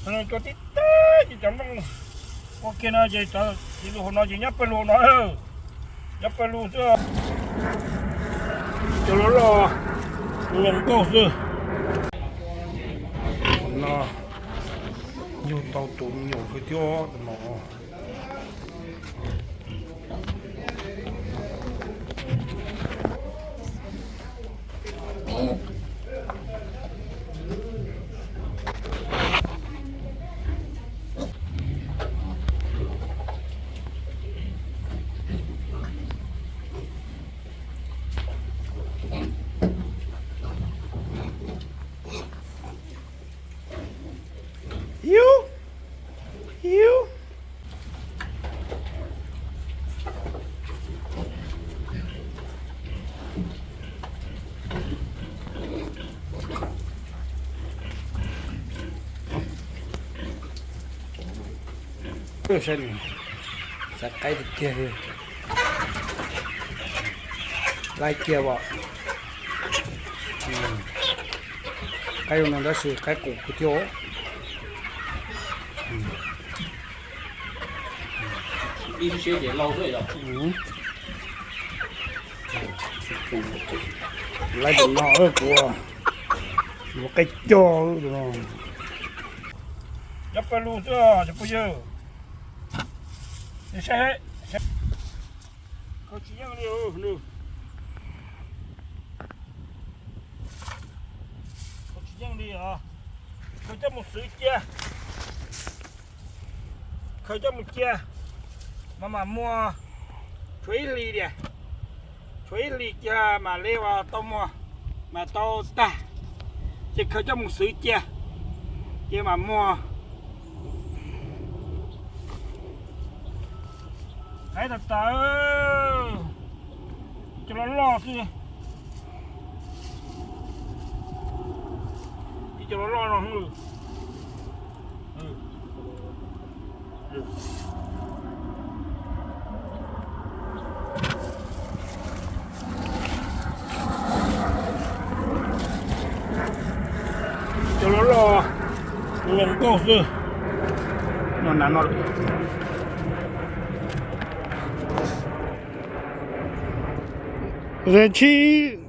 Cov tib teb ces cov nplooj ua kiag no ces cov lus hauv no ces nyob pawg lug no, nyob pawg lug xwb. Cov loj loj, nyoos nkauj xwb. No yug tau tus me nyuam kawg thiab no. Hiu, hiu. Saib, saib qaib tiag tiag li. Laib kiag as. Qaib zoo no tab sis qaib qus kawg thiab. Ib siab ces lauj xwb yom. Laib tus no kuv, kuv qaib cog tus no. Nyob pawg lug xwb cov phooj ywg. Khaws tsis yeej li, khaws tsis yeej li os. Khaws coj mus xwv cia. Khaws coj mus cia, mas mam muag, tshuav ib hlis tiag, tshuav ib hlis cia mam li uas tau muag, mam tau tag, ces khaws coj mus xwv cia, ces mam muag. Qaib tas tas, cov loj loj xwb. Ib cov loj loj no. Cov loj loj, nyoos nkauj xwb. No na no. Ze tshib.